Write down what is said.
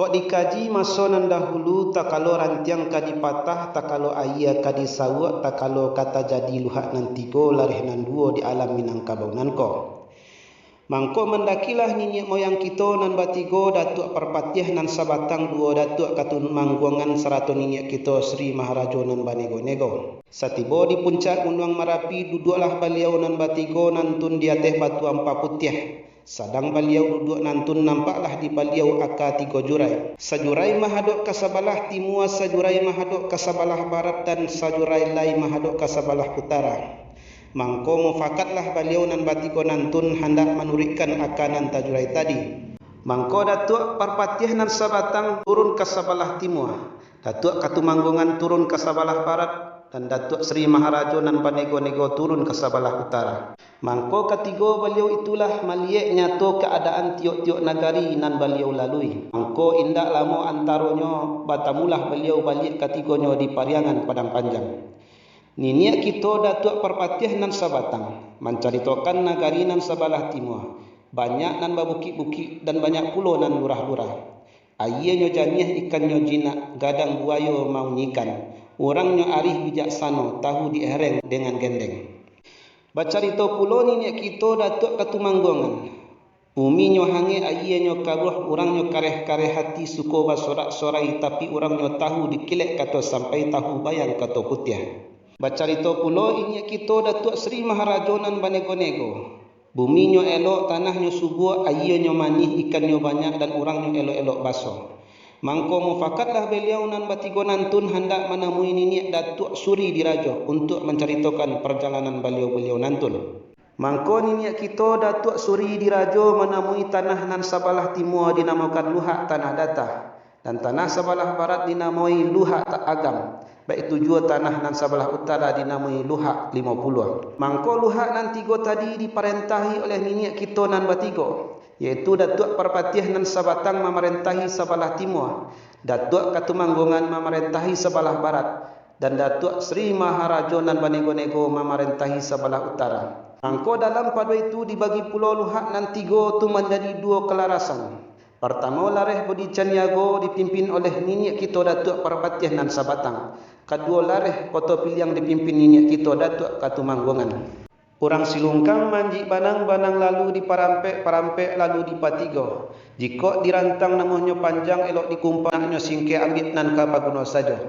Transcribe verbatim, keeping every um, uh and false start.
Kok dikaji maso nan dahulu, takalo rantiang ka dipatah, takalo ayie ka disauak, takalo ka tajadi luhak nan tigo, lareh nan duo di alam Minangkabau nan ko. Mangko mandakilah niniak moyang kito nan batigo, Datuak Parpatiah nan Sabatang, duo Datuak Katumangguangan, sarato niniak kito Sri Maharajo nan banego-nego. Satibo di puncak Gunuang Marapi, duduaklah baliau nan batigo nantun di ateh batu ampa putiah. Sadang baliau duduak nantun, nampaklah di baliau aka tigo jurai. Sajurai mahadok ka sabalah timua, sajurai mahadok ka sabalah barat, dan sajurai lai mahadok ka sabalah utara. Mangko mufakatlah baliau nan batigo nantun handak manuruikkan aka nan tajurai tadi. Mangko Datuak Parpatiah nan Sabatang turun ka sabalah timua, Datuak Katumangguangan turun ka sabalah barat, dan Datuak Sri Maharajo nan banego-nego turun ka sabalah utara. Mangko katigo baliau itulah maliek nyato kaadaan tiok-tiok nagari nan baliau lalui. Mangko indak lamo antaronyo, batamulah baliau baliak katigonyo di Pariangan Padang Panjang. Niniak kito Datuak Parpatiah nan Sabatang mancaritokan nagari nan sabalah timua, banyak nan babukik-bukik, dan banyak pulo nan lurah-lurah. Ayienyo janiah, ikannyo jinak, gadang buayo maunyikan, urangnyo arih bijaksano, tahu diereng dengan gendeng. Bacarito pulo niniak kito Datuak Katumangguangan. Uminyo hangek, ayienyo karuah, urangnyo kareh-kareh ati, suko basorak-sorai, tapi urangnyo tahu dikilek kato sampai, tahu bayang kato putiah. Bacarito pulo niniak kito Datuak Sri Maharajo nan banego-nego. Buminyo elok, tanahnyo subua, ayienyo manih, ikannyo banyak, dan urangnyo elok-elok baso. Mangko mufakatlah baliau nan batigo nantun handak manamui niniak Datuak Suri Dirajo untuak mancaritokan parjalanan baliau-baliau nantun. Mangko niniak kito Datuak Suri Dirajo manamui tanah nan sabalah timua dinamokan Luhak Tanah Data, dan tanah sabalah barat dinamoi Luhak Ta-, Agam, baitu juo tanah nan sabalah utara dinamoi Luhak Limo Puluah. Mangko luhak nan tigo tadi diparentahi oleh niniak kito nan batigo, yaitu Datuak Parpatiah nan Sabatang mamarentahi sabalah timua, Datuak Katumangguangan mamarentahi sabalah barat, dan Datuak Sri Maharajo nan banego-nego mamarentahi sabalah utara. Mangko dalam pado itu dibagi pulo luhak nan tigo tu manjadi duo kalarasan. Partamo lareh Budi Caniago dipimpin oleh niniak kito Datuak Parpatiah nan Sabatang, kaduo lareh Koto Piliang dipimpin niniak kito Datuak Katumangguangan. Urang Silungkang manjik banang, banang lalu diparampek, parampek lalu dipatigo. Jikok dirantang namuahnyo panjang, elok dikumpa naknyo singkek, ambiak nan ka paguno sajo.